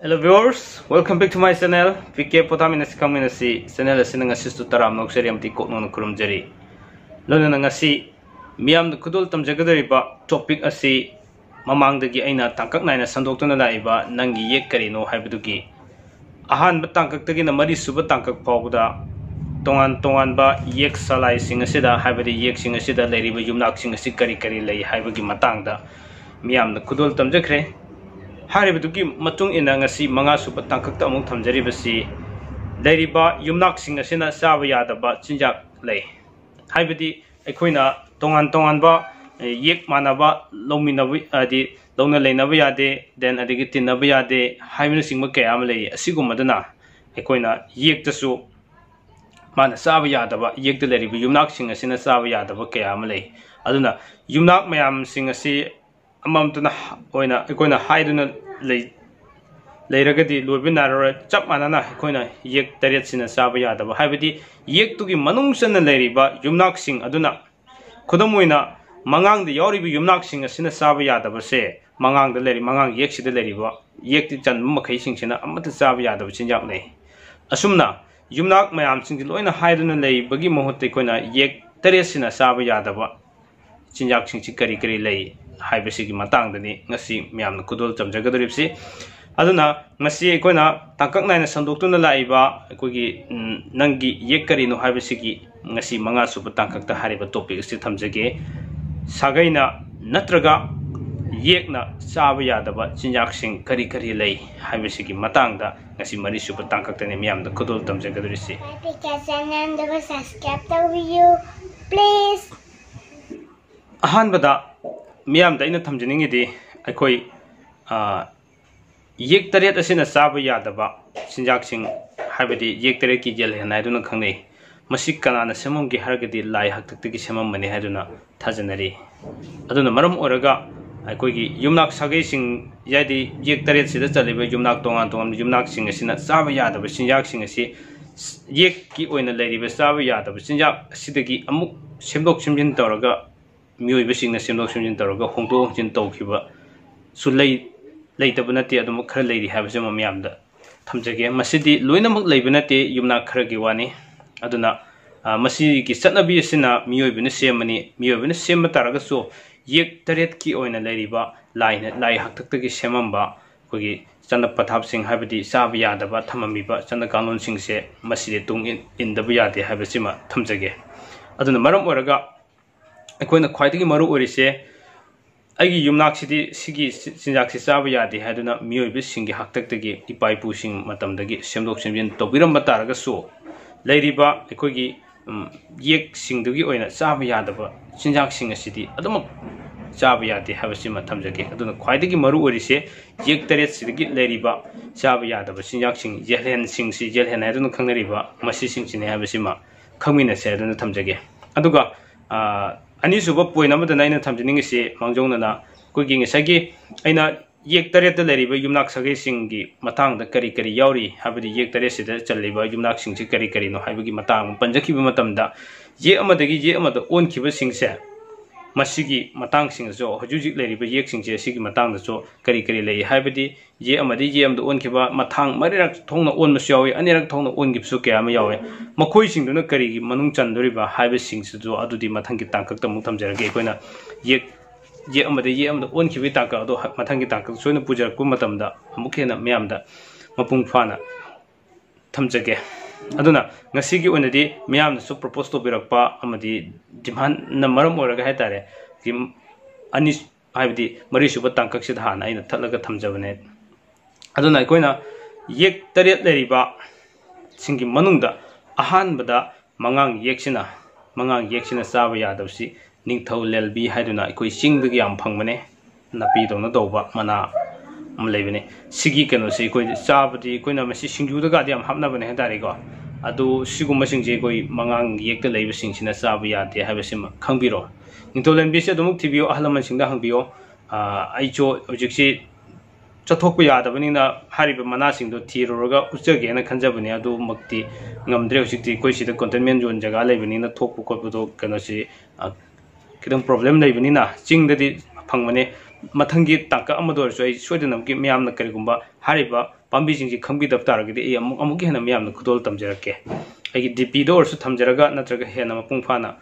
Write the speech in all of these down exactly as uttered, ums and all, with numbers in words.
Hello viewers, welcome back to my channel, P K ꯄꯣꯊꯥꯃꯤꯟꯅꯁꯤ ꯈꯪꯃꯤꯟꯅꯁꯤ꯫ Channel ꯑꯁꯤꯅ ꯉꯁꯤꯁꯨ ꯇꯔꯥꯝꯅ ꯑꯣꯛꯆꯔꯤ ꯑꯃꯗꯤ ꯀꯣꯛꯅꯧꯅ ꯈꯨꯔꯨꯝꯖꯔꯤ꯫ ꯂꯣꯏꯅꯅ ꯉꯁꯤ ꯃꯤꯌꯥꯝꯗ ꯈꯨꯗꯣꯜ ꯇꯝꯖꯒꯗꯧꯔꯤꯕ topic ꯑꯁꯤ ꯃꯃꯥꯡꯗꯒꯤ ꯑꯩꯅ ꯇꯥꯡꯀꯛ ꯅꯥꯏꯅ ꯁꯟꯗꯣꯛꯇꯨꯅ ꯂꯥꯛꯏꯕ ꯅꯪꯒꯤ ꯌꯦꯛ ꯀꯔꯤꯅꯣ ꯍꯥꯏꯕꯗꯨꯒꯤ ꯑꯍꯥꯟꯕ ꯇꯥꯡꯀꯛꯇꯒꯤꯅ ꯃꯔꯤꯁꯨꯕ ꯇꯥꯡꯀꯛ ꯐꯥꯎꯕꯗ ꯇꯣꯉꯥꯟ ꯇꯣꯉꯥꯟꯕ ꯌꯦꯛ ꯁꯂꯥꯏꯁꯤꯡ ꯑꯁꯤꯗ, ꯍꯥꯏꯕꯗꯤ ꯌꯦꯛꯁꯤꯡ ꯑꯁꯤꯗ ꯂꯩꯔꯤꯕ ꯌꯨꯝꯅꯥꯛꯁꯤꯡ ꯑꯁꯤ ꯀꯔꯤ ꯀꯔꯤ ꯂꯩ ꯍꯥꯏꯕꯒꯤ ꯃꯇꯥꯡꯗ ꯃꯤꯌꯥꯝꯗ ꯈꯨꯗꯣꯜ ꯇꯝꯖꯈ꯭ꯔꯦ꯫ ꯍꯥꯏꯔꯤꯕꯗꯨꯒꯤ ꯃꯇꯨꯡ ꯏꯟꯅ ꯉꯁꯤ ꯃꯉꯥꯁꯨꯕ ꯇꯥꯡꯀꯛꯇ ꯑꯃꯨꯛ ꯊꯝꯖꯔꯤꯕꯁꯤ ꯂꯩꯔꯤꯕ ꯌꯨꯝꯅꯥꯛꯁꯤꯡ ꯑꯁꯤꯅ ꯆꯥꯕ ꯌꯥꯗꯕ ꯆꯤꯟꯖꯥꯛ ꯂꯩ꯫ ꯍꯥꯏꯕꯗꯤ ꯑꯩꯈꯣꯏꯅ ꯇꯣꯉꯥꯟ ꯇꯣꯉꯥꯟꯕ, ꯑꯦ, ꯌꯦꯛ ꯃꯥꯟꯅꯕ ꯂꯧꯃꯤꯟꯅꯕ, ꯍꯥꯏꯗꯤ ꯂꯧꯅ ꯂꯩꯅꯕ ꯌꯥꯗꯦ, then ꯑꯗꯒꯤ ꯇꯤꯟꯅꯕ ꯌꯥꯗꯦ ꯍꯥꯏꯕꯅꯆꯤꯡꯕ ꯀꯌꯥ ꯑꯃ ꯂꯩ꯫ ꯑꯁꯤꯒꯨꯝꯕꯗꯨꯅ ꯑꯩꯈꯣꯏꯅ ꯌꯦꯛꯇꯁꯨ ꯃꯥꯅ ꯆꯥꯕ ꯌꯥꯗꯕ, ꯌꯦꯛꯇ ꯂꯩꯔꯤꯕ ꯌꯨꯝꯅꯥꯛꯁꯤꯡ ꯑꯁꯤꯅ ꯆꯥꯕ ꯌꯥꯗꯕ ꯀꯌꯥ ꯑꯃ ꯂꯩ꯫ ꯑꯗꯨꯅ ꯌꯨꯝꯅꯥꯛ ꯃꯌꯥꯝꯁꯤꯡ ꯑꯁꯤ ꯑꯃꯃꯝꯇꯅ ꯑꯣꯏꯅ ꯑꯩꯈꯣꯏꯅ ꯍꯥꯏꯗꯨꯅ ꯂꯩ-, ꯂꯩꯔꯒꯗꯤ ꯂꯣꯏꯕ ꯅꯥꯏꯔꯔꯣꯏ꯫ ꯆꯞ ꯃꯥꯟꯅꯅ ꯑꯩꯈꯣꯏꯅ ꯌꯦꯛ ꯇꯔꯦꯠꯁꯤꯅ ꯆꯥꯕ ꯌꯥꯗꯕ, ꯍꯥꯏꯕꯗꯤ ꯌꯦꯛꯇꯨꯒꯤ ꯃꯅꯨꯡ ꯆꯟꯅ ꯂꯩꯔꯤꯕ ꯌꯨꯝꯅꯥꯛꯁꯤꯡ ꯑꯗꯨꯅ, ꯈꯨꯗꯝ ꯑꯣꯏꯅ, ꯃꯉꯥꯡꯗ ꯌꯥꯎꯔꯤꯕ ꯌꯨꯝꯅꯥꯛꯁꯤꯡ ꯑꯁꯤꯅ ꯆꯥꯕ ꯌꯥꯗꯕꯁꯦ, ꯃꯉꯥꯡꯗ ꯂꯩꯔꯤ, ꯃꯉꯥꯡ ꯌꯦꯛꯁꯤꯗ ꯂꯩꯔꯤꯕ ꯌꯦꯛꯇ ꯆꯟꯕ ꯃꯈꯩꯁꯤꯡꯁꯤꯅ ꯑꯃꯠꯇ ꯆꯥꯕ ꯌꯥꯗꯕ ꯆꯤꯟꯖꯥꯛ ꯂꯩ꯫ ꯑꯁꯨꯝꯅ ꯌꯨꯝꯅꯥꯛ ꯃꯌꯥꯝꯁꯤꯡꯁꯤ ꯂꯣꯏꯅ ꯍꯥꯏꯗꯨꯅ ꯂꯩꯕꯒꯤ ꯃꯍꯨꯠꯇ ꯑꯩꯈꯣꯏꯅ ꯌꯦꯛ ꯇꯔꯦꯠꯁꯤꯅ ꯆꯥꯕ ꯌꯥꯗꯕ ꯆꯤꯟꯖꯥꯛꯁꯤꯡꯁꯤ ꯀꯔꯤ ꯀꯔꯤ ꯂꯩ ꯍꯥꯏꯕꯁꯤꯒꯤ ꯃꯇꯥꯡꯗꯅꯤ ꯉꯁꯤ ꯃꯌꯥꯝꯅ ꯈꯨꯗꯣꯜ ꯇꯝꯖꯒꯗꯧꯔꯤꯕꯁꯤ꯫ ꯑꯗꯨꯅ ꯉꯁꯤ ꯑꯩꯈꯣꯏꯅ ꯇꯥꯡꯀꯛ ꯅꯥꯏꯅ ꯁꯟꯗꯣꯛꯇꯨꯅ ꯂꯥꯛꯏꯕ ꯑꯩꯈꯣꯏꯒꯤ, ꯎꯝ, ꯅꯪꯒꯤ ꯌꯦꯛ ꯀꯔꯤꯅꯣ ꯍꯥꯏꯕꯁꯤꯒꯤ ꯉꯁꯤ ꯃꯉꯥꯁꯨꯕ ꯇꯥꯡꯀꯛꯇ ꯍꯥꯏꯔꯤꯕ topic ꯑꯁꯤ ꯊꯝꯖꯒꯦ꯫ ꯁꯥꯒꯩꯅ ꯅꯠꯇ꯭ꯔꯒ ꯌꯦꯛꯅ ꯆꯥꯕ ꯌꯥꯗꯕ ꯆꯤꯟꯖꯥꯛꯁꯤꯡ ꯀꯔꯤ ꯀꯔꯤ ꯂꯩ ꯍꯥꯏꯕꯁꯤꯒꯤ ꯃꯇꯥꯡꯗ ꯉꯁꯤ ꯃꯔꯤꯁꯨꯕ ꯇꯥꯡꯀꯛꯇꯅꯤ ꯃꯌꯥꯝꯗ ꯈꯨꯗꯣꯜ ꯇꯝꯖꯒꯗꯧꯔꯤꯁꯤ꯫ Subscribe ꯇꯧꯕꯤꯌꯨ, please꯫ ꯑꯍꯥꯟꯕꯗ ꯃꯤꯌꯥꯝꯗ ꯑꯩꯅ ꯊꯝꯖꯅꯤꯡꯉꯤꯗꯤ, ꯑꯩꯈꯣꯏ, ꯑ, ꯌꯦꯛ ꯇꯔꯦꯠ ꯑꯁꯤꯅ ꯆꯥꯕ ꯌꯥꯗꯕ ꯆꯤꯟꯖꯥꯛꯁꯤꯡ, ꯍꯥꯏꯕꯗꯤ ꯌꯦꯛ ꯇꯔꯦꯠꯀꯤ ꯌꯦꯜꯍꯦꯟ ꯍꯥꯏꯗꯨꯅ ꯈꯪꯅꯩ꯫ ꯃꯁꯤ ꯀꯅꯥꯅ ꯁꯦꯝꯃꯝꯒꯦ ꯍꯥꯏꯔꯒꯗꯤ ꯂꯥꯏ ꯍꯥꯛꯇꯛꯇꯒꯤ ꯁꯦꯝꯃꯝꯕꯅꯤ ꯍꯥꯏꯗꯨꯅ ꯊꯥꯖꯅꯔꯤ꯫ ꯑꯗꯨꯅ ꯃꯔꯝ ꯑꯣꯏꯔꯒ ꯑꯩꯈꯣꯏꯒꯤ ꯌꯨꯝꯅꯥꯛ ꯁꯥꯒꯩꯁꯤꯡ, ꯍꯥꯏꯗꯤ ꯌꯦꯛ ꯇꯔꯦꯠꯁꯤꯗ ꯆꯜꯂꯤꯕ ꯌꯨꯝꯅꯥꯛ ꯇꯣꯉꯥꯟ ꯇꯣꯉꯥꯟꯕ ꯌꯨꯝꯅꯥꯛꯁꯤꯡ ꯑꯁꯤꯅ ꯆꯥꯕ ꯌꯥꯗꯕ ꯆꯤꯟꯖꯥꯛꯁꯤꯡ ꯑꯁꯤ, ꯌꯦꯛꯀꯤ ꯑꯣꯏꯅ ꯂꯩꯔꯤꯕ ꯆꯥꯕ ꯌꯥꯗꯕ ꯆꯤꯟꯖꯥꯛ ꯑꯁꯤꯗꯒꯤ ꯑꯃꯨꯛ ꯁꯦꯝꯗꯣꯛ ꯁꯦꯝꯖꯤꯟ ꯇꯧꯔꯒ, ꯃꯤꯑꯣꯏꯕꯁꯤꯡꯅ ꯁꯦꯝꯗꯣꯛ ꯁꯦꯝꯖꯤꯟ ꯇꯧꯔꯒ ꯍꯣꯡꯗꯣꯛ ꯍꯣꯡꯖꯤꯟ ꯇꯧꯈꯤꯕꯁꯨ ꯂꯩ꯫ ꯂꯩꯇꯕ ꯅꯠꯇꯦ, ꯑꯗꯨꯃꯛ ꯈꯔ ꯂꯩꯔꯤ ꯍꯥꯏꯕꯁꯤꯃ ꯃꯌꯥꯝꯗ ꯊꯝꯖꯒꯦ꯫ ꯃꯁꯤꯗꯤ ꯂꯣꯏꯅꯃꯛ ꯂꯩꯕ ꯅꯠꯇꯦ, ꯌꯨꯝꯅꯥꯛ ꯈꯔꯒꯤ ꯋꯥꯅꯤ꯫ ꯑꯗꯨꯅ, ꯑ, ꯃꯁꯤꯒꯤ ꯆꯠꯅꯕꯤ ꯑꯁꯤꯅ ꯃꯤꯑꯣꯏꯕꯅ ꯁꯦꯝꯕꯅꯤ꯫ ꯃꯤꯑꯣꯏꯕꯅ ꯁꯦꯝꯕ ꯇꯥꯔꯒꯁꯨ ꯌꯦꯛ ꯇꯔꯦꯠꯀꯤ ꯑꯣꯏꯅ ꯂꯩꯔꯤꯕ ꯂꯥꯏꯅ, ꯂꯥꯏ ꯍꯥꯛꯇꯛꯇꯒꯤ ꯁꯦꯝꯃꯝꯕ ꯑꯩꯈꯣꯏꯒꯤ ꯆꯠꯅ ꯄꯊꯥꯞꯁꯤꯡ, ꯍꯥꯏꯕꯗꯤ ꯆꯥꯕ ꯌꯥꯗꯕ ꯊꯝꯃꯝꯃꯤꯕ ꯆꯠꯅ ꯀꯥꯡꯂꯣꯟꯁꯤꯡꯁꯦ ꯃꯁꯤꯗꯤ ꯇꯨꯡ ꯏꯟ-, ꯏꯟꯗꯕ ꯌꯥꯗꯦ ꯍꯥꯏꯕꯁꯤꯃ ꯊꯝꯖꯒꯦ꯫ ꯑꯗꯨꯅ ꯃꯔꯝ ꯑꯣꯏꯔꯒ ꯑꯩꯈꯣꯏꯅ ꯈ꯭ꯋꯥꯏꯗꯒꯤ ꯃꯔꯨ ꯑꯣꯏꯔꯤꯁꯦ, ꯑꯩꯒꯤ ꯌꯨꯝꯅꯥꯛꯁꯤꯗꯤ ꯁꯤꯒꯤ ꯆꯤ-, ꯆꯤꯟꯖꯥꯛꯁꯤ ꯆꯥꯕ ꯌꯥꯗꯦ ꯍꯥꯏꯗꯨꯅ ꯃꯤꯑꯣꯏꯕꯁꯤꯡꯒꯤ ꯍꯥꯛꯇꯛꯇꯒꯤ, ꯏꯄꯥ ꯏꯄꯨꯁꯤꯡ ꯃꯇꯝꯗꯒꯤ ꯁꯦꯝꯗꯣꯛ ꯁꯦꯝꯖꯤꯟ ꯇꯧꯕꯤꯔꯝꯕ ꯇꯥꯔꯒꯁꯨ, ꯂꯩꯔꯤꯕ ꯑꯩꯈꯣꯏꯒꯤ, ꯎꯝ, ꯌꯦꯛꯁꯤꯡꯗꯨꯒꯤ ꯑꯣꯏꯅ ꯆꯥꯕ ꯌꯥꯗꯕ ꯆꯤꯟꯖꯥꯛꯁꯤꯡ ꯑꯁꯤꯗꯤ ꯑꯗꯨꯃꯛ ꯆꯥꯕ ꯌꯥꯗꯦ ꯍꯥꯏꯕꯁꯤꯃ ꯊꯝꯖꯒꯦ꯫ ꯑꯗꯨꯅ ꯈ꯭ꯋꯥꯏꯗꯒꯤ ꯃꯔꯨ ꯑꯣꯏꯔꯤꯁꯦ, ꯌꯦꯛ ꯇꯔꯦꯠꯁꯤꯗꯒꯤ ꯂꯩꯔꯤꯕ ꯆꯥꯕ ꯌꯥꯗꯕ ꯆꯤꯟꯖꯥꯛꯁꯤꯡ, ꯌꯦꯜꯍꯦꯟꯁꯤꯡꯁꯤ, ꯌꯦꯜꯍꯦꯟ ꯍꯥꯏꯗꯨꯅ ꯈꯪꯅꯔꯤꯕ ꯃꯁꯤꯁꯤꯡꯁꯤꯅꯤ ꯍꯥꯏꯕꯁꯤꯃ ꯈꯪꯃꯤꯟꯅꯁꯦ ꯍꯥꯏꯗꯨꯅ ꯊꯝꯖꯒꯦ꯫ ꯑꯗꯨꯒ, ꯑ, ꯑꯅꯤꯁꯨꯕ point ꯑꯃꯗꯅ ꯑꯩꯅ ꯊꯝꯖꯅꯤꯡꯉꯤꯁꯤ, ꯃꯥꯡꯖꯧꯅꯅ ꯑꯩꯈꯣꯏꯒꯤ ꯉꯁꯥꯏꯒꯤ ꯑꯩꯅ ꯌꯦꯛ ꯇꯔꯦꯠꯇ ꯂꯩꯔꯤꯕ ꯌꯨꯝꯅꯥꯛ ꯁꯥꯒꯩꯁꯤꯡꯒꯤ ꯃꯇꯥꯡꯗ ꯀꯔꯤ ꯀꯔꯤ ꯌꯥꯎꯔꯤ ꯍꯥꯏꯕꯗꯤ, ꯌꯦꯛ ꯇꯔꯦꯠꯁꯤꯗ ꯆꯜꯂꯤꯕ ꯌꯨꯝꯅꯥꯛꯁꯤꯡꯁꯤ ꯀꯔꯤ ꯀꯔꯤꯅꯣ ꯍꯥꯏꯕꯒꯤ ꯃꯇꯥꯡ ꯑꯃ ꯄꯟꯖꯈꯤꯕ ꯃꯇꯝꯗ, ꯌꯦꯛ ꯑꯃꯗꯒꯤ ꯌꯦꯛ ꯑꯃꯗ ꯑꯣꯟꯈꯤꯕꯁꯤꯡꯁꯦ, ꯃꯁꯤꯒꯤ ꯃꯇꯥꯡꯁꯤꯡꯗꯁꯨ, ꯍꯧꯖꯤꯛ ꯍꯧꯖꯤꯛ ꯂꯩꯔꯤꯕ ꯌꯦꯛꯁꯤꯡꯁꯦ, ꯑꯁꯤꯒꯤ ꯃꯇꯥꯡꯗꯁꯨ ꯀꯔꯤ ꯀꯔꯤ ꯂꯩ ꯍꯥꯏꯕꯗꯤ, ꯌꯦꯛ ꯑꯃꯗꯒꯤ ꯌꯦꯛ ꯑꯃꯗ ꯑꯣꯟꯈꯤꯕ, ꯃꯊꯥꯡ ꯃꯔꯤꯔꯛ ꯊꯣꯛꯅ ꯑꯣꯟꯕꯁꯨ ꯌꯥꯎꯏ, ꯑꯅꯤꯔꯛ ꯊꯣꯛꯅ ꯑꯣꯟꯈꯤꯕꯁꯨ ꯀꯌꯥ ꯑꯃ ꯌꯥꯎꯏ꯫ ꯃꯈꯣꯏꯁꯤꯡꯗꯨꯅ ꯀꯔꯤꯒꯤ ꯃꯅꯨꯡ ꯆꯟꯗꯣꯔꯤꯕ ꯍꯥꯏꯕꯁꯤꯡꯁꯤꯁꯨ ꯑꯗꯨꯗꯤ ꯃꯊꯪꯒꯤ ꯇꯥꯡꯀꯛꯇ ꯑꯃꯨꯛ ꯊꯝꯖꯔꯒꯦ꯫ ꯑꯩꯈꯣꯏꯅ ꯌꯦꯛ, ꯌꯦꯛ ꯑꯃꯗꯒꯤ ꯌꯦꯛ ꯑꯃꯗ ꯑꯣꯟꯈꯤꯕꯒꯤ ꯇꯥꯡꯀꯛ ꯑꯗꯣ ꯍ-, ꯃꯊꯪꯒꯤ ꯇꯥꯡꯀꯛ ꯁꯣꯏꯅ ꯄꯨꯖꯔꯛꯄ ꯃꯇꯝꯗ ꯑꯃꯨꯛ ꯍꯦꯟꯅ ꯃꯌꯥꯝꯗ ꯃꯄꯨꯡ ꯐꯥꯅ ꯊꯝꯖꯒꯦ꯫ ꯑꯗꯨꯅ ꯉꯁꯤꯒꯤ ꯑꯣꯏꯅꯗꯤ ꯃꯤꯌꯥꯝꯅꯁꯨ propose ꯇꯧꯕꯤꯔꯛꯄ ꯑꯃꯗꯤ demandꯅ ꯃꯔꯝ ꯑꯣꯏꯔꯒ ꯍꯥꯏꯇꯥꯔꯦ, ꯁꯤ ꯑꯅꯤ, ꯍꯥꯏꯕꯗꯤ ꯃꯔꯤꯁꯨꯕ ꯇꯥꯡꯀꯛꯁꯤꯗ ꯍꯥꯟꯅ ꯑꯩꯅ ꯊꯠꯂꯒ ꯊꯝꯖꯕꯅꯦ꯫ ꯑꯗꯨꯅ ꯑꯩꯈꯣꯏꯅ ꯌꯦꯛ ꯇꯔꯦꯠ ꯂꯩꯔꯤꯕ ꯁꯤꯡꯒꯤ ꯃꯅꯨꯡꯗ ꯑꯍꯥꯟꯕꯗ ꯃꯉꯥꯡ ꯌꯦꯛꯁꯤꯅ, ꯃꯉꯥꯡ ꯌꯦꯛꯁꯤꯅ ꯆꯥꯕ ꯌꯥꯗꯕꯁꯤ ꯅꯤꯡꯊꯧ ꯂꯦꯜꯕꯤ ꯍꯥꯏꯗꯨꯅ ꯑꯩꯈꯣꯏ ꯆꯤꯡꯗꯒꯤ ꯌꯥꯝ ꯐꯪꯕꯅꯦ꯫ ꯅꯥꯄꯤꯗꯧꯅ ꯇꯧꯕ ꯃꯅꯥ ꯑꯃ ꯂꯩꯕꯅꯦ꯫ ꯁꯤꯒꯤ ꯀꯩꯅꯣꯁꯦ ꯑꯩꯈꯣꯏ ꯆꯥꯕꯗꯤ, ꯑꯩꯈꯣꯏꯅ ꯃꯁꯤ ꯁꯤꯡꯖꯨꯗꯒꯗꯤ ꯌꯥꯝ ꯍꯥꯞꯅꯕꯅꯦ ꯍꯥꯏꯇꯥꯔꯦꯀꯣ꯫ ꯑꯗꯨ ꯁꯤꯒꯨꯝꯕꯁꯤꯡꯁꯦ ꯑꯩꯈꯣꯏ ꯃꯉꯥꯡ ꯌꯦꯛꯇ ꯂꯩꯕꯁꯤꯡꯁꯤꯅ ꯆꯥꯕ ꯌꯥꯗꯦ ꯍꯥꯏꯕꯁꯤꯃ ꯈꯪꯕꯤꯔꯣ꯫ ꯅꯤꯡꯊꯧ ꯂꯦꯟꯕꯤꯁꯦ ꯑꯗꯨꯃꯛ ꯊꯤꯕꯤꯌꯣ, ꯑꯍꯜ ꯂꯃꯟꯁꯤꯡꯗ ꯍꯪꯕꯤꯌꯣ꯫ ꯑꯥ, ꯑꯩꯁꯨ ꯍꯧꯖꯤꯛꯁꯤ ꯆꯠꯊꯣꯛꯄ ꯌꯥꯗꯕꯅꯤꯅ ꯍꯥꯏꯔꯤꯕ ꯃꯅꯥꯁꯤꯡꯗꯣ ꯊꯤꯔꯨꯔꯒ ꯎꯠꯆꯒꯦꯅ ꯈꯟꯖꯕꯅꯤ, ꯑꯗꯨꯃꯛꯇꯤ ꯉꯝꯗ꯭ꯔꯦ꯫ ꯍꯧꯖꯤꯛꯇꯤ ꯑꯩꯈꯣꯏ ꯁꯤꯗ containment zone ꯖꯒꯥ ꯂꯩꯕꯅꯤꯅ ꯊꯣꯛꯄ ꯈꯣꯠꯄꯗꯣ ꯀꯩꯅꯣꯁꯤ, ꯑ, ꯈꯤꯇꯪ problem ꯂꯩꯕꯅꯤꯅ, ꯆꯤꯡꯗꯗꯤ ꯐꯪꯕꯅꯦ꯫ ꯃꯊꯪꯒꯤ ꯇꯥꯡꯀꯛ ꯑꯃꯗ ꯑꯣꯏꯔꯁꯨ ꯑꯩ ꯁꯣꯏꯗꯅꯃꯛꯀꯤ ꯃꯌꯥꯝꯅ ꯀꯔꯤꯒꯨꯝꯕ ꯍꯥꯏꯔꯤꯕ ꯄꯥꯝꯕꯤꯁꯤꯡꯁꯤ ꯈꯪꯕꯤꯗꯕ ꯇꯥꯔꯒꯗꯤ ꯑꯩ ꯑꯃꯨꯛ ꯑꯃꯨꯛꯀ ꯍꯦꯟꯅ ꯃꯌꯥꯝꯅ ꯈꯨꯗꯣꯜ ꯇꯝꯖꯔꯛꯀꯦ꯫ ꯑꯩꯒꯤ DP ꯗ ꯑꯣꯏꯔꯁꯨ ꯊꯝꯖꯔꯒ ꯅꯠꯇ꯭ꯔꯒ ꯍꯦꯟꯅ ꯃꯄꯨꯡ ꯐꯥꯅ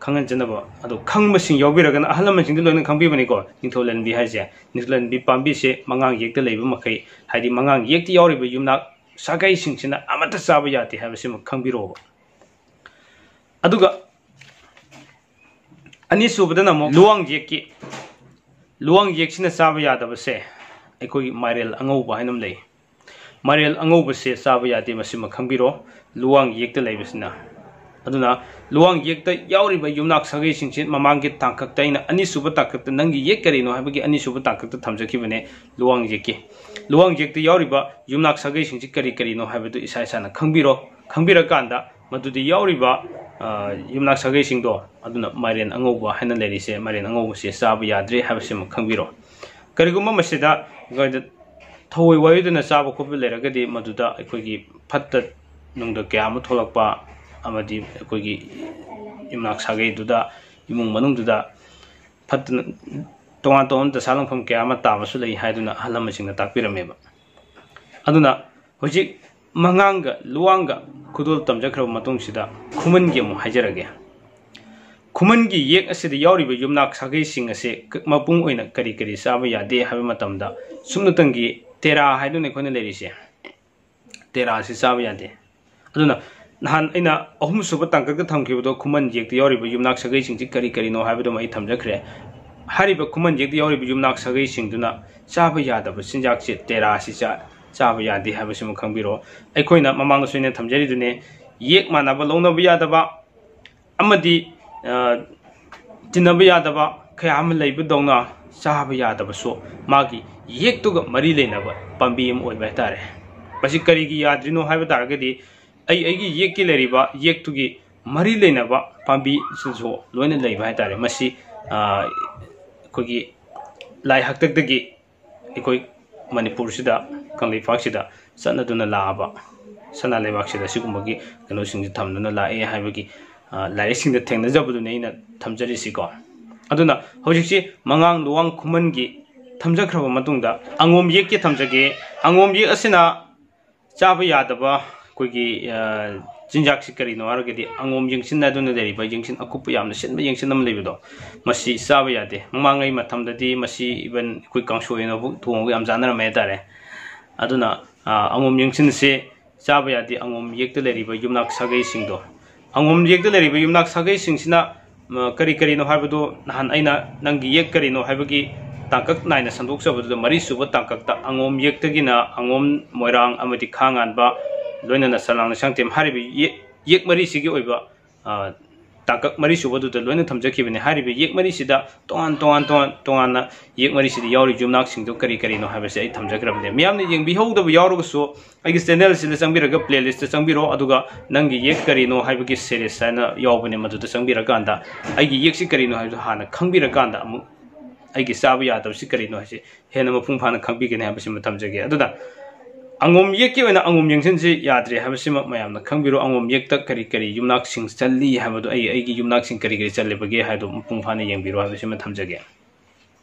ꯈꯪꯍꯟꯖꯅꯕ꯫ ꯑꯗꯣ ꯈꯪꯕꯁꯤꯡ ꯌꯥꯎꯕꯤꯔꯒꯅ, ꯑꯍꯜ ꯂꯃꯟꯁꯤꯡꯗꯤ ꯂꯣꯏꯅ ꯈꯪꯕꯤꯕꯅꯤꯀꯣ, ꯅꯤꯡꯊꯧ ꯂꯟꯕꯤ ꯍꯥꯏꯁꯦ꯫ ꯅꯤꯡꯊꯧ ꯂꯟꯕꯤ ꯄꯥꯝꯕꯤꯁꯦ ꯃꯉꯥꯡ ꯌꯦꯛꯇ ꯂꯩꯕ ꯃꯈꯩ, ꯍꯥꯏꯗꯤ ꯃꯉꯥꯡ ꯌꯦꯛꯇ ꯌꯥꯎꯔꯤꯕ ꯌꯨꯝꯅꯥꯛ ꯁꯥꯒꯩꯁꯤꯡꯁꯤꯅ ꯑꯃꯠꯇ ꯆꯥꯕ ꯌꯥꯗꯦ ꯍꯥꯏꯕꯁꯤꯃ ꯈꯪꯕꯤꯔꯣꯕ꯫ ꯑꯗꯨꯒ ꯑꯅꯤꯁꯨꯕꯗꯅ ꯑꯃꯨꯛ ꯂꯨꯋꯥꯡ ꯌꯦꯛꯀꯤ, ꯂꯨꯋꯥꯡ ꯌꯦꯛꯁꯤꯅ ꯆꯥꯕ ꯌꯥꯗꯕꯁꯦ ꯑꯩꯈꯣꯏꯒꯤ ꯃꯥꯏꯔꯦꯜ ꯑꯉꯧꯕ ꯍꯥꯏꯅ ꯑꯃ ꯂꯩ꯫ ꯃꯥꯏꯔꯦꯜ ꯑꯉꯧꯕꯁꯦ ꯆꯥꯕ ꯌꯥꯗꯦ, ꯃꯁꯤꯃ ꯈꯪꯕꯤꯔꯣ, ꯂꯨꯋꯥꯡ ꯌꯦꯛꯇ ꯂꯩꯕꯁꯤꯅ꯫ ꯑꯗꯨꯅ ꯂꯨꯋꯥꯡ ꯌꯦꯛꯇ ꯌꯥꯎꯔꯤꯕ ꯌꯨꯝꯅꯥꯛ ꯁꯥꯒꯩꯁꯤꯡꯁꯤ ꯃꯃꯥꯡꯒꯤ ꯇꯥꯡꯀꯛꯇ, ꯑꯩꯅ ꯑꯅꯤꯁꯨꯕ ꯇꯥꯡꯀꯛꯇ, ꯅꯪꯒꯤ ꯌꯦꯛ ꯀꯔꯤꯅꯣ ꯍꯥꯏꯕꯒꯤ ꯑꯅꯤꯁꯨꯕ ꯇꯥꯡꯀꯛꯇ ꯊꯝꯖꯈꯤꯕꯅꯦ꯫ ꯂꯨꯋꯥꯡ ꯌꯦꯛꯀꯤ, ꯂꯨꯋꯥꯡ ꯌꯦꯛꯇ ꯌꯥꯎꯔꯤꯕ ꯌꯨꯝꯅꯥꯛ ꯁꯥꯒꯩꯁꯤꯡꯁꯤ ꯀꯔꯤ ꯀꯔꯤꯅꯣ ꯍꯥꯏꯕꯗꯨ ꯏꯁꯥ ꯏꯁꯥꯅ ꯈꯪꯕꯤꯔꯣ꯫ ꯈꯪꯕꯤꯔꯀꯥꯟꯗ ꯃꯗꯨꯗ ꯌꯥꯎꯔꯤꯕ, ꯑ, ꯌꯨꯝꯅꯥꯛ ꯁꯥꯒꯩꯁꯤꯡꯗꯣ, ꯑꯗꯨꯅ ꯃꯥꯏꯔꯦꯟ ꯑꯉꯧꯕ ꯍꯥꯏꯅ ꯂꯩꯔꯤꯁꯦ, ꯃꯥꯏꯔꯦꯟ ꯑꯉꯧꯕꯁꯦ ꯆꯥꯕ ꯌꯥꯗ꯭ꯔꯦ ꯍꯥꯏꯕꯁꯤꯃ ꯈꯪꯕꯤꯔꯣ꯫ ꯀꯔꯤꯒꯨꯝꯕ ꯃꯁꯤꯗ ꯑꯩꯈꯣꯏꯗ ꯊꯑꯣꯏ ꯋꯥꯌꯣꯏꯗꯅ ꯆꯥꯕ ꯈꯣꯠꯄ ꯂꯩꯔꯒꯗꯤ, ꯃꯗꯨꯗ ꯑꯩꯈꯣꯏꯒꯤ ꯐꯠꯇ ꯅꯨꯡꯗ ꯀꯌꯥ ꯑꯃ ꯊꯣꯛꯂꯛꯄ ꯑꯃꯗꯤ ꯑꯩꯈꯣꯏꯒꯤ ꯌꯨꯝꯅꯥꯛ ꯁꯥꯒꯩꯗꯨꯗ, ꯏꯃꯨꯡ ꯃꯅꯨꯡꯗꯨꯗ ꯐꯠꯇꯅ, ꯇꯣꯉꯥꯟ ꯇꯣꯉꯥꯟꯕ ꯗꯁꯥ ꯂꯪꯐꯝ ꯀꯌꯥ ꯑꯃ ꯇꯥꯕꯁꯨ ꯂꯩ ꯍꯥꯏꯗꯨꯅ ꯑꯍꯜ ꯂꯃꯟꯁꯤꯡꯅ ꯇꯥꯛꯄꯤꯔꯝꯃꯦꯕ꯫ ꯑꯗꯨꯅ ꯍꯧꯖꯤꯛ ꯃꯉꯥꯡꯒ ꯂꯨꯋꯥꯡꯒ ꯈꯨꯗꯣꯜ ꯇꯝꯖꯈ꯭ꯔꯕ ꯃꯇꯨꯡꯁꯤꯗ ꯈꯨꯃꯟꯒꯤ ꯑꯃꯨꯛ ꯍꯥꯏꯖꯔꯒꯦ꯫ ꯈꯨꯃꯟꯒꯤ ꯌꯦꯛ ꯑꯁꯤꯗ ꯌꯥꯎꯔꯤꯕ ꯌꯨꯝꯅꯥꯛ ꯁꯥꯒꯩꯁꯤꯡ ꯑꯁꯦ ꯃꯄꯨꯡ ꯑꯣꯏꯅ ꯀꯔꯤ ꯀꯔꯤ ꯆꯥꯕ ꯌꯥꯗꯦ ꯍꯥꯏꯕ ꯃꯇꯝꯗ, ꯁꯨꯞꯅꯇꯪꯒꯤ ꯇꯦꯔꯥ ꯍꯥꯏꯗꯨꯅ ꯑꯩꯈꯣꯏꯅ ꯂꯩꯔꯤꯁꯦ, ꯇꯦꯔꯥꯁꯤ ꯆꯥꯕ ꯌꯥꯗꯦ꯫ ꯑꯗꯨꯅ ꯅꯍꯥꯟ ꯑꯩꯅ ꯑꯍꯨꯝꯁꯨꯕ ꯇꯥꯡꯀꯛꯇ ꯊꯝꯈꯤꯕꯗꯣ, ꯈꯨꯃꯟ ꯌꯦꯛꯇ ꯌꯥꯎꯔꯤꯕ ꯌꯨꯝꯅꯥꯛ ꯁꯥꯒꯩꯁꯤꯡꯁꯤ ꯀꯔꯤ ꯀꯔꯤꯅꯣ ꯍꯥꯏꯕꯗꯨꯃ ꯑꯩ ꯊꯝꯖꯈ꯭ꯔꯦ꯫ ꯍꯥꯏꯔꯤꯕ ꯈꯨꯃꯟ ꯌꯦꯛꯇ ꯌꯥꯎꯔꯤꯕ ꯌꯨꯝꯅꯥꯛ ꯁꯥꯒꯩꯁꯤꯡꯗꯨꯅ ꯆꯥꯕ ꯌꯥꯗꯕ ꯆꯤꯟꯖꯥꯛꯁꯦ ꯇꯦꯔꯥꯁꯤ ꯆꯥ-, ꯆꯥꯕ ꯌꯥꯗꯦ ꯍꯥꯏꯕꯁꯤꯃ ꯈꯪꯕꯤꯔꯣ꯫ ꯑꯩꯈꯣꯏꯅ ꯃꯃꯥꯡꯗꯁꯨ ꯑꯩꯅ ꯊꯝꯖꯔꯤꯗꯨꯅꯤ, ꯌꯦꯛ ꯃꯥꯟꯅꯕ ꯂꯧꯅꯕ ꯌꯥꯗꯕ ꯑꯃꯗꯤ, ꯑ, ꯇꯤꯟꯅꯕ ꯌꯥꯗꯕ ꯀꯌꯥ ꯑꯃ ꯂꯩꯕꯗꯧꯅ, ꯆꯥꯕ ꯌꯌꯥꯗꯕꯁꯨ ꯃꯥꯒꯤ ꯌꯦꯛꯇꯨꯒ ꯃꯔꯤ ꯂꯩꯅꯕ ꯄꯥꯝꯕꯤ ꯑꯃ ꯑꯣꯏꯕ ꯍꯥꯏꯇꯥꯔꯦ꯫ ꯃꯁꯤ ꯀꯔꯤꯒꯤ ꯌꯥꯗ꯭ꯔꯤꯅꯣ ꯍꯥꯏꯕ ꯇꯥꯔꯒꯗꯤ, ꯑꯩ ꯑꯩꯒꯤ ꯌꯦꯛꯀꯤ ꯂꯩꯔꯤꯕ ꯌꯦꯛꯇꯨꯒꯤ ꯃꯔꯤ ꯂꯩꯅꯕ ꯄꯥꯝꯕꯤꯁꯤꯁꯨ ꯂꯣꯏꯅ ꯂꯩꯕ ꯍꯥꯏꯇꯥꯔꯦ꯫ ꯃꯁꯤ, ꯑ, ꯑꯩꯈꯣꯏꯒꯤ ꯂꯥꯏ ꯍꯥꯛꯇꯛꯇꯒꯤ ꯑꯩꯈꯣꯏ ꯃꯅꯤꯄꯨꯔꯁꯤꯗ, ꯀꯪꯂꯩꯄꯥꯛꯁꯤꯗ ꯆꯠꯅꯗꯨꯅ ꯂꯥꯛꯑꯕ, ꯁꯅꯥ ꯂꯩꯕꯥꯛꯁꯤꯗ ꯁꯤꯒꯨꯝꯕꯒꯤ ꯀꯩꯅꯣꯁꯤꯡꯁꯦ ꯊꯝꯗꯨꯅ ꯂꯥꯛꯑꯦ ꯍꯥꯏꯕꯒꯤ, ꯑ, ꯂꯥꯏꯔꯤꯛꯁꯤꯡꯗ ꯊꯦꯡꯅꯖꯕꯗꯨꯅꯤ ꯑꯩꯅ ꯊꯝꯖꯔꯤꯁꯤꯀꯣ꯫ ꯑꯗꯨꯅ ꯍꯧꯖꯤꯛꯁꯤ ꯃꯉꯥꯡ ꯂꯨꯋꯥꯡ ꯈꯨꯃꯟꯒꯤ ꯊꯝꯖꯈ꯭ꯔꯕ ꯃꯇꯨꯡꯗ ꯑꯉꯣꯝ ꯌꯦꯛꯀꯤ ꯊꯝꯖꯒꯦ꯫ ꯑꯉꯣꯝ ꯌꯦꯛ ꯑꯁꯤꯅ ꯆꯥꯕ ꯌꯥꯗꯕ ꯑꯩꯈꯣꯏꯒꯤ, ꯑ, ꯆꯤꯟꯖꯥꯛꯁꯤ ꯀꯔꯤꯅꯣ ꯍꯥꯏꯔꯒꯗꯤ, ꯑꯉꯣꯝ ꯌꯦꯡꯁꯤꯟ ꯍꯥꯏꯗꯨꯅ ꯂꯩꯔꯤꯕ ꯌꯦꯡꯁꯤꯟ ꯑꯀꯨꯞꯄ ꯌꯥꯝꯅ ꯁꯤꯟꯕ ꯌꯦꯡꯁꯤꯟ ꯑꯃ ꯂꯩꯕꯗꯣ, ꯃꯁꯤ ꯆꯥꯕ ꯌꯥꯗꯦ꯫ ꯃꯃꯥꯡꯉꯩ ꯃꯇꯝꯗꯗꯤ ꯃꯁꯤ even ꯑꯩꯈꯣꯏ ꯀꯥꯡꯁꯣꯏ ꯑꯣꯏꯅ ꯊꯣꯡꯉꯒ ꯌꯥꯝ ꯆꯥꯅꯔꯝꯃꯦ ꯍꯥꯏꯇꯥꯔꯦ꯫ ꯑꯗꯨꯅ, ꯑ, ꯑꯉꯣꯝ ꯌꯦꯡꯁꯤꯟꯁꯦ ꯆꯥꯕ ꯌꯥꯗꯦ꯫ ꯑꯉꯣꯝ ꯌꯦꯛꯇ ꯂꯩꯔꯤꯕ ꯌꯨꯝꯅꯥꯛ ꯁꯥꯒꯩꯁꯤꯡꯗꯣ, ꯑꯉꯣꯝ ꯌꯦꯛꯇ ꯂꯩꯔꯤꯕ ꯌꯨꯝꯅꯥꯛ ꯁꯥꯒꯩꯁꯤꯡꯁꯤꯅ, ꯃ, ꯀꯔꯤ ꯀꯔꯤꯅꯣ ꯍꯥꯏꯕꯗꯨ ꯅꯍꯥꯟ ꯑꯩꯅ ꯅꯪꯒꯤ ꯌꯦꯛ ꯀꯔꯤꯅꯣ ꯍꯥꯏꯕꯒꯤ ꯇꯥꯡꯀꯛ ꯅꯥꯏꯅ ꯁꯟꯗꯣꯛꯆꯕꯗꯨꯗ, ꯃꯔꯤꯁꯨꯕ ꯇꯥꯡꯀꯛꯇ ꯑꯉꯣꯝ ꯌꯦꯛꯇꯒꯤꯅ ꯑꯉꯣꯝ, ꯃꯣꯏꯔꯥꯡ ꯑꯃꯗꯤ ꯈꯥ ꯉꯥꯟꯕ, ꯂꯣꯏꯅꯅ ꯁꯂꯥꯡ ꯂꯩꯁꯥꯡꯊꯦꯝ ꯍꯥꯏꯔꯤꯕ ꯌꯦꯛ, ꯌꯦꯛ ꯃꯔꯤꯁꯤꯒꯤ ꯑꯣꯏꯕ, ꯑ, ꯇꯥꯡꯀꯛ ꯃꯔꯤꯁꯨꯕꯗꯨꯗ ꯂꯣꯏꯅ ꯊꯝꯖꯈꯤꯕꯅꯤ꯫ ꯍꯥꯏꯔꯤꯕ ꯌꯦꯛ ꯃꯔꯤꯁꯤꯗ ꯇꯣꯉꯥꯟ ꯇꯣꯉꯥꯟ, ꯇꯣꯉꯥꯟ ꯇꯣꯉꯥꯟꯅ ꯌꯦꯛ ꯃꯔꯤꯁꯤꯗ ꯌꯥꯎꯔꯤ ꯌꯨꯝꯅꯥꯛꯁꯤꯡꯗꯣ ꯀꯔꯤ ꯀꯔꯤꯅꯣ ꯍꯥꯏꯕꯁꯦ ꯑꯩ ꯊꯝꯖꯈ꯭ꯔꯕꯅꯦ꯫ ꯃꯤꯌꯥꯝꯅ ꯌꯦꯡꯕꯤꯍꯧꯗꯕ ꯌꯥꯎꯔꯒꯁꯨ ꯑꯩꯒꯤ channel ꯁꯤꯗ ꯆꯪꯕꯤꯔꯒ playlist ꯇ ꯆꯪꯕꯤꯔꯣ, ꯑꯗꯨꯒ ꯅꯪꯒꯤ ꯌꯦꯛ ꯀꯔꯤꯅꯣ ꯍꯥꯏꯕꯒꯤ series ꯍꯥꯏꯅ ꯌꯥꯎꯕꯅꯦ, ꯃꯗꯨꯗ ꯆꯪꯕꯤꯔꯀꯥꯟꯗ ꯑꯩꯒꯤ ꯌꯦꯛꯁꯤ ꯀꯔꯤꯅꯣ ꯍꯥꯏꯕꯗꯨ ꯍꯥꯟꯅ ꯈꯪꯕꯤꯔꯀꯥꯟꯗ ꯑꯃꯨꯛ ꯑꯩꯒꯤ ꯆꯥꯕ ꯌꯥꯗꯕꯁꯤ ꯀꯔꯤꯅꯣ ꯍꯥꯏꯁꯤ ꯍꯦꯟꯅ ꯃꯄꯨꯡ ꯐꯥꯅ ꯈꯪꯕꯤꯒꯅꯤ ꯍꯥꯏꯕꯁꯤꯃ ꯊꯝꯖꯒꯦ꯫ ꯑꯗꯨꯅ ꯑꯉꯣꯝ ꯌꯦꯛꯀꯤ ꯑꯣꯏꯅ ꯑꯉꯣꯝ ꯌꯦꯡꯁꯤꯟꯁꯤ ꯌꯥꯗ꯭ꯔꯦ ꯍꯥꯏꯕꯁꯤꯃ ꯃꯌꯥꯝꯅ ꯈꯪꯕꯤꯔꯣ꯫ ꯑꯉꯣꯝ ꯌꯦꯛꯇ ꯀꯔꯤ ꯀꯔꯤ ꯌꯨꯝꯅꯥꯛꯁꯤꯡ ꯆꯜꯂꯤ ꯍꯥꯏꯕꯗꯨ, ꯑꯩ, ꯑꯩꯒꯤ ꯌꯨꯝꯅꯥꯛꯁꯤꯡ ꯀꯔꯤ ꯀꯔꯤ ꯆꯜꯂꯤꯕꯒꯦ ꯍꯥꯏꯕꯗꯨ ꯃꯄꯨꯡ ꯐꯥꯅ ꯌꯦꯡꯕꯤꯔꯣ ꯍꯥꯏꯕꯁꯤꯃ ꯊꯝꯖꯒꯦ꯫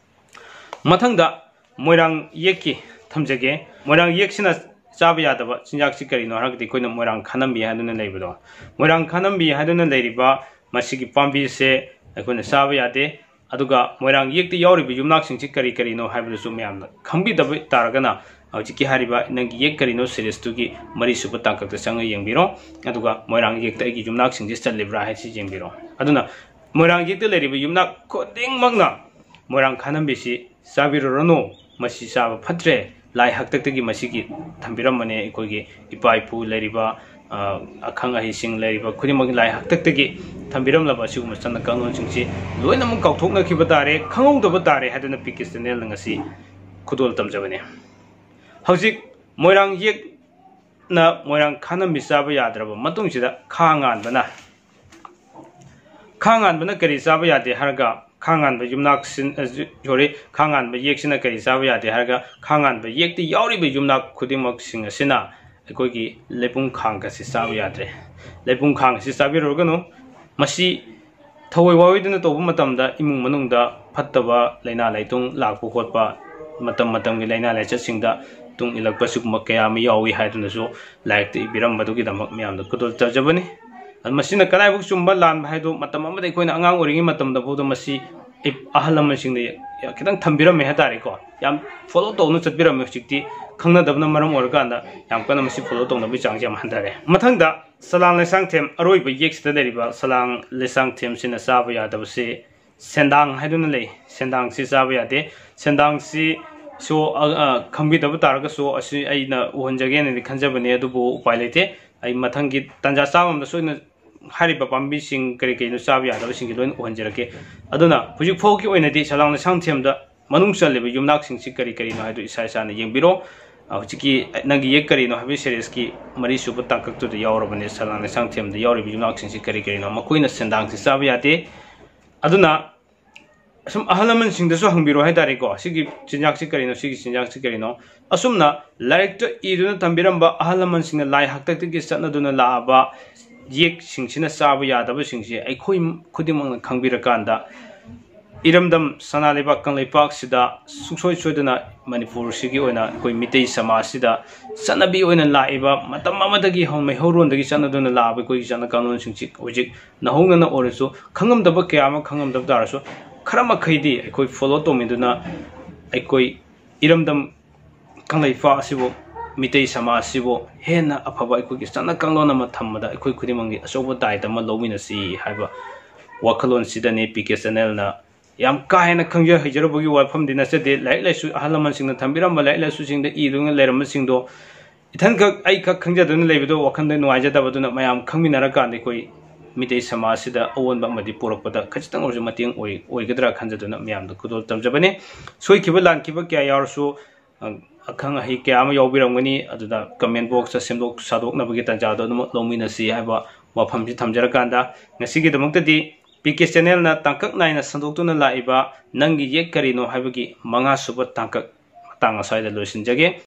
ꯃꯊꯪꯗ ꯃꯣꯏꯔꯥꯡ ꯌꯦꯛꯀꯤ ꯊꯝꯖꯒꯦ꯫ ꯃꯣꯏꯔꯥꯡ ꯌꯦꯛꯁꯤꯅ ꯆꯥꯕ ꯌꯥꯗꯕ ꯆꯤꯟꯖꯥꯛꯁꯤ ꯀꯔꯤꯅꯣ ꯍꯥꯏꯔꯒꯗꯤ, ꯑꯩꯈꯣꯏꯅ ꯃꯣꯏꯔꯥꯡ ꯈꯥꯅꯝꯕꯤ ꯍꯥꯏꯗꯨꯅ ꯂꯩꯕꯗꯣ, ꯃꯣꯏꯔꯥꯡ ꯈꯥꯅꯝꯕꯤ ꯍꯥꯏꯗꯨꯅ ꯂꯩꯔꯤꯕ ꯃꯁꯤꯒꯤ ꯄꯥꯝꯕꯤꯁꯦ ꯑꯩꯈꯣꯏꯅ ꯆꯥꯕ ꯌꯥꯗꯦ꯫ ꯑꯗꯨꯒ ꯃꯣꯏꯔꯥꯡ ꯌꯦꯛꯇ ꯌꯥꯎꯔꯤꯕ ꯌꯨꯝꯅꯥꯛꯁꯤꯡꯁꯤ ꯀꯔꯤ ꯀꯔꯤꯅꯣ ꯍꯥꯏꯕꯗꯨꯁꯨ ꯃꯌꯥꯝꯅ ꯈꯪꯕꯤꯗꯕ ꯇꯥꯔꯒꯅ, ꯍꯧꯖꯤꯛꯀꯤ ꯍꯥꯏꯔꯤꯕ ꯅꯪꯒꯤ ꯌꯦꯛ ꯀꯔꯤꯅꯣ series ꯇꯨꯒꯤ ꯃꯔꯤꯁꯨꯕ ꯇꯥꯡꯀꯛꯇ ꯆꯪꯉ ꯌꯦꯡꯕꯤꯔꯣ꯫ ꯑꯗꯨꯒ ꯃꯣꯏꯔꯥꯡ ꯌꯦꯛꯇ ꯑꯩꯒꯤ ꯌꯨꯝꯅꯥꯛꯁꯤꯡꯁꯤ ꯆꯜꯂꯤꯕ꯭ꯔꯥ ꯍꯥꯏꯁꯤ ꯌꯦꯡꯕꯤꯔꯣ꯫ ꯑꯗꯨꯅ ꯃꯣꯏꯔꯥꯡ ꯌꯦꯛꯇ ꯂꯩꯔꯤꯕ ꯌꯨꯝꯅꯥꯛ ꯈꯨꯗꯤꯡꯃꯛꯅ ꯃꯣꯏꯔꯥꯡ ꯈꯥꯅꯝꯕꯤꯁꯤ ꯆꯥꯕꯤꯔꯨꯔꯅꯨ, ꯃꯁꯤ ꯆꯥꯕ ꯐꯠꯇ꯭ꯔꯦ, ꯂꯥꯏ ꯍꯥꯛꯇꯛꯇꯒꯤ ꯃꯁꯤꯒꯤ ꯊꯝꯕꯤꯔꯝꯕꯅꯦ꯫ ꯑꯩꯈꯣꯏꯒꯤ ꯏꯄꯥ ꯏꯄꯨ ꯂꯩꯔꯤꯕ, ꯑ, ꯑꯈꯪ ꯑꯍꯩꯁꯤꯡ ꯂꯩꯔꯤꯕ ꯈꯨꯗꯤꯡꯃꯛ ꯂꯥꯏ ꯍꯥꯛꯇꯛꯇꯒꯤ ꯊꯝꯕꯤꯔꯝꯂꯕ ꯑꯁꯤꯒꯨꯝꯕ ꯆꯠꯅ ꯀꯥꯡꯂꯣꯟꯁꯤꯡꯁꯤ ꯂꯣꯏꯅꯃꯛ ꯀꯥꯎꯊꯣꯛꯅꯈꯤꯕ ꯇꯥꯔꯦ, ꯈꯪꯍꯧꯗꯕ ꯇꯥꯔꯦ ꯍꯥꯏꯗꯨꯅ ꯄꯤ ꯀꯦ channel ꯅ ꯉꯁꯤ ꯈꯨꯗꯣꯜ ꯇꯝꯖꯕꯅꯦ꯫ ꯍꯧꯖꯤꯛ ꯃꯣꯏꯔꯥꯡ ꯌꯦꯛꯅ ꯃꯣꯏꯔꯥꯡ ꯈꯥꯅꯝꯕꯤ ꯆꯥꯕ ꯌꯥꯗ꯭ꯔꯕ ꯃꯇꯨꯡꯁꯤꯗ ꯈꯥ ꯉꯥꯟꯕꯅ, ꯈꯥ ꯉꯥꯟꯕꯅ ꯀꯔꯤ ꯆꯥꯕ ꯌꯥꯗꯦ ꯍꯥꯏꯔꯒ, ꯈꯥ ꯉꯥꯟꯕ ꯌꯨꯝꯅꯥꯛꯁꯤꯟ-, ꯑ, sorry, ꯈꯥ ꯉꯥꯟꯕ ꯌꯦꯛꯁꯤꯅ ꯀꯔꯤ ꯆꯥꯕ ꯌꯥꯗꯦ ꯍꯥꯏꯔꯒ, ꯈꯥ ꯉꯥꯟꯕ ꯌꯦꯛꯇ ꯌꯥꯎꯔꯤꯕ ꯌꯨꯝꯅꯥꯛ ꯈꯨꯗꯤꯡꯃꯛꯁꯤꯡ ꯑꯁꯤꯅ ꯑꯩꯈꯣꯏꯒꯤ ꯂꯩꯄꯨꯡ ꯈꯥꯡ ꯑꯁꯤ ꯆꯥꯕ ꯌꯥꯗ꯭ꯔꯦ꯫ ꯂꯩꯄꯨꯡ ꯈꯥꯡ ꯑꯁꯤ ꯆꯥꯕꯤꯔꯨꯔꯒꯅꯨ꯫ ꯃꯁꯤ ꯊꯧꯑꯣꯏ ꯋꯥꯑꯣꯏꯗꯨꯅ ꯇꯧꯕ ꯃꯇꯝꯗ ꯏꯃꯨꯡ ꯃꯅꯨꯡꯗ ꯐꯠꯇꯕ ꯂꯥꯏꯅꯥ ꯂꯥꯏꯊꯨꯡ ꯂꯥꯛꯄ ꯈꯣꯠꯄ, ꯃꯇꯝ ꯃꯇꯝꯒꯤ ꯂꯥꯏꯅꯥ ꯂꯥꯏꯆꯠꯁꯤꯡꯗ ꯇꯨꯡ ꯏꯜꯂꯛꯄ ꯁꯤꯒꯨꯝꯕ ꯀꯌꯥ ꯑꯃ ꯌꯥꯎꯏ ꯍꯥꯏꯗꯨꯅꯁꯨ ꯂꯥꯏꯔꯤꯛꯇ ꯏꯕꯤꯔꯝꯕꯗꯨꯒꯤꯗꯃꯛ ꯃꯌꯥꯝꯗ ꯈꯨꯗꯣꯜ ꯇꯧꯖꯕꯅꯤ꯫ ꯑꯗꯨ ꯃꯁꯤꯅ ꯀꯗꯥꯏꯐꯥꯎ ꯆꯨꯝꯕ ꯂꯥꯟꯕ ꯍꯥꯏꯗꯨ ꯃꯇꯝ ꯑꯃꯗ ꯑꯩꯈꯣꯏꯅ ꯑꯉꯥꯡ ꯑꯣꯏꯔꯤꯉꯩ ꯃꯇꯝꯗ ꯐꯥꯎꯗ ꯃꯁꯤ ꯑꯍꯜ ꯂꯃꯟꯁꯤꯡꯅ ꯈꯤꯇꯪ ꯊꯝꯕꯤꯔꯝꯃꯦ ꯍꯥꯏꯇꯥꯔꯦꯀꯣ, ꯌꯥꯝ ꯐꯣꯂꯣ ꯇꯧꯅ ꯆꯠꯄꯤꯔꯝꯃꯦ꯫ ꯍꯧꯖꯤꯛꯇꯤ ꯈꯪꯅꯗꯕꯅ ꯃꯔꯝ ꯑꯣꯏꯔꯀꯥꯟꯗ ꯌꯥꯝ ꯀꯟꯅ ꯃꯁꯤ ꯐꯣꯂꯣ ꯇꯧꯅꯕꯒꯤ ꯆꯥꯡꯁꯦ ꯌꯥꯝ ꯍꯟꯊꯔꯦ꯫ ꯃꯊꯪꯗ ꯆꯂꯥꯡ ꯂꯩꯁꯥꯡꯊꯦꯝ, ꯑꯔꯣꯏꯕ ꯌꯦꯛꯁꯤꯗ ꯂꯩꯔꯤꯕ ꯆꯂꯥꯡ ꯂꯩꯁꯥꯡꯊꯦꯝꯁꯤꯅ ꯆꯥꯕ ꯌꯥꯗꯕꯁꯤ ꯁꯦꯟꯗꯥꯡ ꯍꯥꯏꯗꯨꯅ ꯂꯩ꯫ ꯁꯦꯟꯗꯥꯡꯁꯤ ꯆꯥꯕ ꯌꯥꯗꯦ꯫ ꯁꯦꯟꯗꯥꯡꯁꯤ ꯁꯣ-, ꯑ, ꯑ, ꯈꯪꯕꯤꯗꯕ ꯇꯥꯔꯒꯁꯨ ꯑꯁꯤ ꯑꯩꯅ ꯎꯍꯟꯖꯒꯦꯅꯗꯤ ꯈꯟꯖꯕꯅꯤ, ꯑꯗꯨꯕꯨ ꯎꯄꯥꯏ ꯂꯩꯇꯦ꯫ ꯑꯩ ꯃꯊꯪꯒꯤ ꯇꯥꯟꯖꯥ ꯆꯥꯕ ꯑꯃꯗ ꯁꯣꯏꯗꯅ ꯍꯥꯏꯔꯤꯕ ꯄꯥꯝꯕꯤꯁꯤꯡ ꯀꯔꯤ ꯀꯔꯤꯅꯣ ꯆꯥꯕ ꯌꯥꯗꯕꯁꯤꯡꯁꯦ ꯂꯣꯏꯅ ꯎꯍꯟꯖꯔꯛꯀꯦ꯫ ꯑꯗꯨꯅ ꯍꯧꯖꯤꯛ ꯐꯥꯎꯒꯤ ꯑꯣꯏꯅꯗꯤ ꯆꯂꯥꯡ ꯂꯩꯁꯥꯡꯊꯦꯝꯗ ꯃꯅꯨꯡ ꯆꯜꯂꯤꯕ ꯌꯨꯝꯅꯥꯛꯁꯤꯡꯁꯤ ꯀꯔꯤ ꯀꯔꯤꯅꯣ ꯍꯥꯏꯗꯨ ꯏꯁꯥ ꯏꯁꯥꯅ ꯌꯦꯡꯕꯤꯔꯣ꯫ ꯑ, ꯍꯧꯖꯤꯛꯀꯤ ꯅꯪꯒꯤ ꯌꯦꯛ ꯀꯔꯤꯅꯣ ꯍꯥꯏꯕꯒꯤ ꯁꯦꯔꯤꯁꯀꯤ ꯃꯔꯤꯁꯨꯕ ꯇꯥꯡꯀꯛꯇꯨꯗ ꯌꯥꯎꯔꯕꯅꯦ꯫ ꯆꯂꯥꯡ ꯂꯩꯁꯥꯡꯊꯦꯝꯗ ꯌꯥꯎꯔꯤꯕ ꯌꯨꯝꯅꯥꯛꯁꯤꯡꯁꯤ ꯀꯔꯤ ꯀꯔꯤꯅꯣ? ꯃꯈꯣꯏꯅ ꯁꯦꯟꯗꯥꯡꯁꯤ ꯆꯥꯕ ꯌꯥꯗꯦ꯫ ꯑꯗꯨꯅ ꯑꯁꯨꯝ ꯑꯍꯜ ꯂꯃꯟꯁꯤꯡꯗꯁꯨ ꯍꯪꯕꯤꯔꯣ ꯍꯥꯏꯇꯥꯔꯦꯀꯣ, ꯁꯤꯒꯤ ꯆꯤꯟꯖꯥꯛꯁꯤ ꯀꯔꯤꯅꯣ, ꯁꯤꯒꯤ ꯆꯤꯟꯖꯥꯛꯁꯤ ꯀꯔꯤꯅꯣ? ꯑꯁꯨꯝꯅ ꯂꯥꯏꯔꯤꯛꯇ ꯏꯗꯨꯅ ꯊꯝꯕꯤꯔꯝꯕ ꯑꯍꯜ ꯂꯃꯟꯁꯤꯡꯅ ꯂꯥꯏ ꯍꯥꯛꯇꯛꯇꯒꯤ ꯆꯠꯅꯗꯨꯅ ꯂꯥꯛꯑꯕ ꯌꯦꯛꯁꯤꯡꯁꯤꯅ ꯆꯥꯕ ꯌꯥꯗꯕꯁꯤꯡꯁꯤ ꯑꯩꯈꯣꯏ ꯈꯨꯗꯤꯡꯃꯛꯅ ꯈꯪꯕꯤꯔꯀꯥꯟꯗ, ꯏꯔꯝꯗꯝ ꯁꯅꯥ ꯂꯩꯕꯥꯛ ꯀꯪꯂꯩꯄꯥꯛꯁꯤꯗ ꯁꯨꯡꯁꯣꯏ ꯁꯣꯏꯗꯅ ꯃꯅꯤꯄꯨꯔꯁꯤꯒꯤ ꯑꯣꯏꯅ ꯑꯩꯈꯣꯏ ꯃꯤꯇꯩ ꯁꯃꯥꯖꯁꯤꯗ ꯆꯠꯅꯕꯤ ꯑꯣꯏꯅ ꯂꯥꯛꯏꯕ ꯃꯇꯝ ꯑꯃꯗꯒꯤ ꯍꯧ-, ꯃꯩꯍꯧꯔꯣꯟꯗꯒꯤ ꯆꯠꯅꯗꯨꯅ ꯂꯥꯛꯑꯕ ꯑꯩꯈꯣꯏꯒꯤ ꯆꯠꯅ ꯀꯥꯡꯂꯣꯟꯁꯤꯡꯁꯤ ꯍꯧꯖꯤꯛ ꯅꯧꯍꯧꯅꯅ ꯑꯣꯏꯔꯁꯨ ꯈꯪꯉꯝꯗꯕ ꯀꯌꯥ ꯑꯃ ꯈꯪꯉꯝꯗꯕ ꯇꯥꯔꯁꯨ ꯈꯔ ꯃꯈꯩꯗꯤ ꯑꯩꯈꯣꯏ ꯐꯣꯂꯣ ꯇꯧꯃꯤꯟꯅꯗꯨꯅ ꯑꯩꯈꯣꯏ ꯏꯔꯝꯗꯝ ꯀꯪꯂꯩꯄꯥꯛ ꯑꯁꯤꯕꯨ, ꯃꯤꯇꯩ ꯁꯃꯥꯖ ꯑꯁꯤꯕꯨ ꯍꯦꯟꯅ ꯑꯐꯕ ꯑꯩꯈꯣꯏꯒꯤ ꯆꯠꯅ ꯀꯥꯡꯂꯣꯟ ꯑꯃ ꯊꯝꯕꯗ ꯑꯩꯈꯣꯏ ꯈꯨꯗꯤꯡꯃꯛꯀꯤ ꯑꯆꯧꯕ ꯗꯥꯏꯇ ꯑꯃ ꯂꯧꯃꯤꯟꯅꯁꯤ ꯍꯥꯏꯕ ꯋꯥꯈꯜꯂꯣꯟꯁꯤꯗꯅꯤ ꯄꯤ ꯀꯦ ꯆꯦꯅꯦꯜꯅ ꯌꯥꯝ ꯀꯥ ꯍꯦꯟꯅ ꯈꯪꯖ ꯍꯩꯖꯔꯨꯕꯒꯤ ꯋꯥꯐꯝꯗꯤ ꯅꯠꯆꯗꯦ꯫ ꯂꯥꯏꯔꯤꯛ ꯂꯥꯏꯁꯨ ꯑꯍꯜ ꯂꯃꯟꯁꯤꯡꯅ ꯊꯝꯕꯤꯔꯝꯕ ꯂꯥꯏꯔꯤꯛ ꯂꯥꯏꯁꯨꯁꯤꯡꯗ ꯏꯗꯨꯅ ꯂꯩꯔꯝꯕꯁꯤꯡꯗꯣ ꯏꯊꯟꯈꯛ ꯑꯩꯈꯛ ꯈꯪꯖꯗꯨꯅ ꯂꯩꯕꯗꯣ ꯋꯥꯈꯜꯗ ꯅꯨꯡꯉꯥꯏꯖꯗꯕꯗꯨꯅ ꯃꯌꯥꯝ ꯈꯪꯃꯤꯟꯅꯔꯀꯥꯟꯗ ꯑꯩꯈꯣꯏ ꯃꯤꯇꯩ ꯁꯃꯥꯖꯁꯤꯗ ꯑꯑꯣꯟꯕ ꯑꯃꯗꯤ ꯄꯨꯔꯛꯄꯗ ꯈꯖꯤꯛꯇꯪ ꯑꯣꯏꯔꯁꯨ ꯃꯇꯦꯡ ꯑꯣꯏ-, ꯑꯣꯏꯒꯗ꯭ꯔꯥ ꯈꯟꯖꯗꯨꯅ ꯃꯌꯥꯝꯗ ꯈꯨꯗꯣꯜ ꯇꯝꯖꯕꯅꯤ꯫ ꯁꯣꯏꯈꯤꯕ ꯂꯥꯟꯈꯤꯕ ꯀꯌꯥ ꯌꯥꯎꯔꯁꯨ, ꯑ, ꯑꯈꯪ ꯑꯍꯩ ꯀꯌꯥ ꯑꯃ ꯌꯥꯎꯕꯤꯔꯝꯒꯅꯤ꯫ ꯑꯗꯨꯗ comment box ꯇ ꯁꯦꯝꯗꯣꯛ ꯁꯥꯗꯣꯛꯅꯕꯒꯤ ꯇꯥꯟꯖꯥꯗꯣ ꯑꯗꯨꯃꯛ ꯂꯧꯃꯤꯟꯅꯁꯤ ꯍꯥꯏꯕ ꯋꯥꯐꯝꯁꯤ ꯊꯝꯖꯔꯀꯥꯟꯗ, ꯉꯁꯤꯒꯤꯗꯃꯛꯇꯗꯤ ꯄꯤ ꯀꯦ ꯆꯦꯅꯦꯜꯅ ꯇꯥꯡꯀꯛ ꯅꯥꯏꯅ ꯁꯟꯗꯣꯛꯇꯨꯅ ꯂꯥꯛꯏꯕ ꯅꯪꯒꯤ ꯌꯦꯛ ꯀꯔꯤꯅꯣ ꯍꯥꯏꯕꯒꯤ ꯃꯉꯥ ꯁꯨꯕ ꯇꯥꯡꯀꯛ ꯃꯇꯥꯡ ꯑꯁ꯭ꯋꯥꯏꯗ ꯂꯣꯏꯁꯤꯟꯖꯒꯦ꯫